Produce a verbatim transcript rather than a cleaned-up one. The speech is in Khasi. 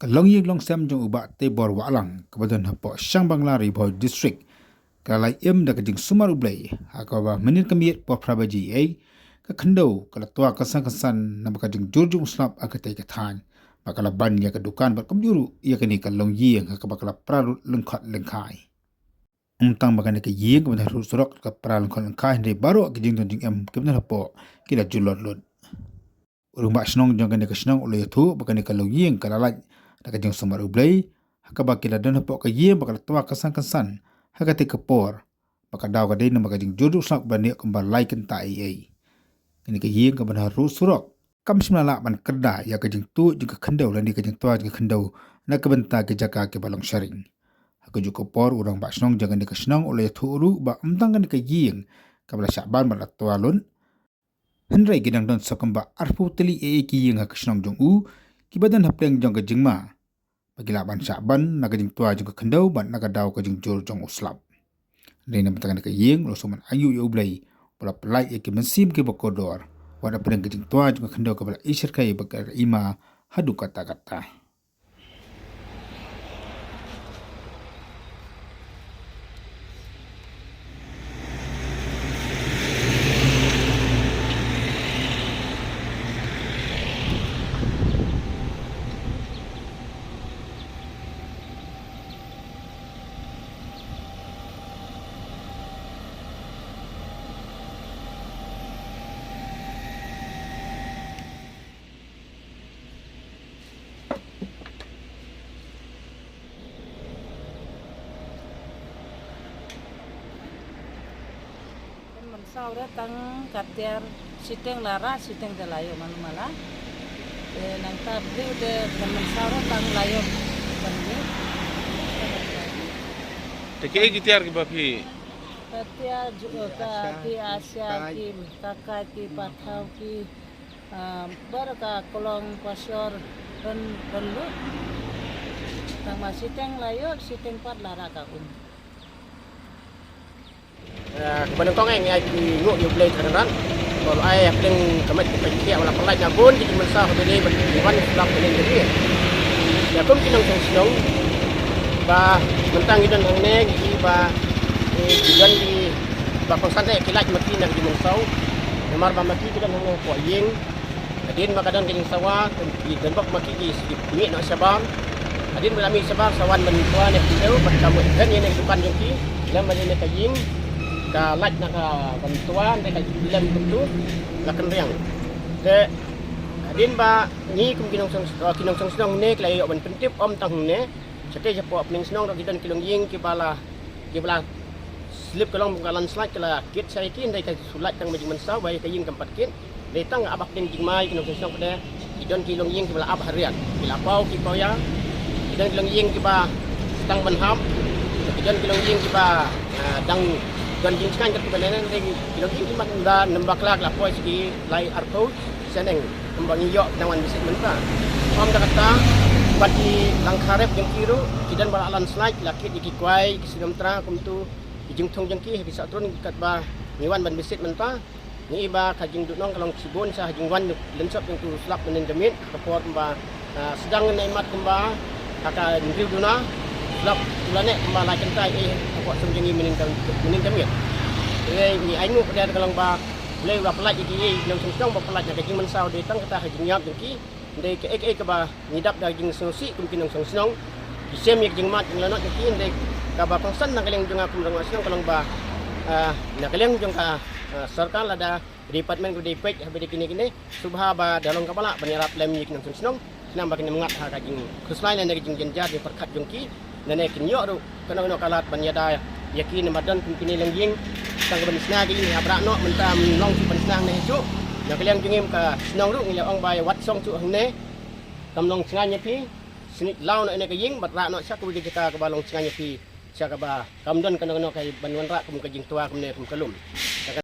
Longïing longsem jong u Bah Tebor Wahlang kaba don hapoh Shangbangla, Ri Bhoi District, ka la im da ka jingsumar U Blei ha kaba mynnin ka miet por phra baje eiei ka khyndew ka la twa kynsan kynsan namar ka jingjur jong u slap ha katei ka thaiñ, bad ka la ban ïa ka dukan bad kumjuh ruh ïa kane ka longïing ha kaba ka la pra lut lyngkhot lyngkhai. Ym tang ba kane ka ïing kaba don ha rud surok ka pra lyngkhot lyngkhai, hynrei baroh ki jingdon jingem kiba don hapoh ki la julor lut. U rangbah shnong jong kane ka shnong u la ïathuh ba kane ka longïing ka la lait da ka jingsumar U Blei ha kaba ki la don hapoh ka ïing bad ka la twa kynsan kynsan ha katei ka por, bad ka daw ka dei namar ka jingjur jong u slap ba neh kumba lai kynta eiei. Kane ka ïing kaba don ha rud surok kam shym la lah ban kyrda ïa ka jingtuid jong ka khyndew lane ka jingtwa jong ka khyndew na ka bynta ki jaka kiba long sharing. Ha kajuh ka por u rangbah shnong jong kane ka shnong u la ïathuh ruh ba ym tang kane ka ïing kaba la shah ban bad la twa lut, hynrei ki dang don sa kumba arphew tylli eiei ki ïing ha ka shnong jong u kiba don hapdeng jong ka jingma ba ki lah ban shah ban na ka jingtwa jong ka khyndew bad na ka daw ka jingjur jong u slap. Hynrei namar kane ka ïing u la sngewbha ban ainguh ïa U Blei ba la pynlait ïa ki mynsiem kiba kordor wat hapdeng ka jingtwa jong ka khyndew kaba la ishyrkhei bad ka la ima haduh katta katta. Mynsaw re tang ka tiar shiteng la rah, shiteng te la ïoh malu mala. Te nangta briew te mynsaw re tang la ïoh ban ïoh. Te kiei ki tiar kiba phi? Ka tiar ju, ka ki asia, ki kakai, ki pathaw, ki Ah, baroh ka klong ka shor don, don lut. Tang ba shiteng la ïoh, shiteng pat la rah ka um. Ah, kaba nyngkong ngi ai nguh ïa U Blei Trai Kynrad ba u la ai hapdeng ka met ka pyrthei ba la pynlait na bun ki jingmynsaw ha kane ba ki wan sdang kane ka ri. Ïa kum ki nongshong shnong ba mynta ngi don hangne ngi i ba, eh, ki don kiba kongsan eh ki lait ma ki na ki jingmynsaw. Namar ba ma ki ki don hangne hapoh ïing. Hadien ba ka don ka jingsawa, ki don bok ma ki ki mih noh shabar. Hadien ba la mih shabar sa wan ban twa ne ki dei bad ka mut don ïa ne ka dukan jong ki. Lem ba ïa ne ka ïing ka lait na ka ban twa ne ka lem kumtu la kynriang. Te hadien ba ngi kum ki nongshong, ki nongshong shnong ne ki la ïoh ban pyntip ym tang ne. Shatei shapoh pynïaid shnong ruh ki don ki longïing kiba la, kiba la slip ka long ka landslide ka la kit sha ïa ki, hynrei ka shu lait tang ma jingmynsaw ba ïa ka ïing kam pat kit. Dei tang ap hapdeng jingma ïa ki nongshong shnong pat de ki don ki longïing kiba la ap ha riat, ki la paw ki paw ïa. Ki don ki longïing kiba tang ban hap. Ki don ki longïing kiba, ah, dang don jingshngaiñ katto katne, hynrei ki longïing kiba da namba kla ki la poi sha ki lai arphew shaneng kumba ngi ïoh nang wan visit mynta. Ym da kata bad ki langkha rep jong ki ruh ki don ba la landslide, la kit ïa ki kwai, ki snem tra kumtu, ki jingthung jong ki ha ki sah trun katba ngi wan ban visit mynta. Ngi i ba ka jingduhnong ka long shibun sha ha jingwan lynsop jong utu u slap mynnin ka miet, ha ka por kumba, ah, sdang ne mat kumba ha ka hynriew duna, slap u la neh kumba lai kynta eiei hapoh shnong jong ngi mynnin ka, mynnin ka miet. Te ngi ainguh ka dei ka long ba U Blei u la pynlait ïa ki, ïa ki nongshong shnong ba pynlait na ka jingmynsaw, dei tang kata ha jingïap jong ki. Dei kaei kaei kaba ngi dap da jingsngewsih kum ki nongshong shnong. Ki shem ïa ka jingmad jinglanot jong ki, dei kaba kongsan na ka liang jong nga kum u rangbah shnong ka long ba, ah, na ka liang jong ka, ah, sorkar lada department kaba dei peit haba dei kine kine, sngewbha ba da long kaba lah ban ïarap lem ïa ki nongshong shnong. Khnang ba kin ym ngat ha ka jingkhuslai lane ka jingjynjar jingpyrkhat jong ki. Lane kin ïoh ruh kano kano ka lad ban ïada ïa ki namar don kum kine longïing tang ka ban sna ki ïing hap rah noh mynta, ym long shuh ban sna hangne shuh. Na ka liang jong ngi ka shnong ruh ngi la ong ba ïa wat shong shuh hangne. Kam long sngewbha ïa phi, sngewbha law noh ïa ka ïing bad rah noh sha kawei ka jaka kaba long sngewbha ïa phi, sha kaba kam don kano kano ka ban wanrah kum ka jingtwa kumne kum ka lum.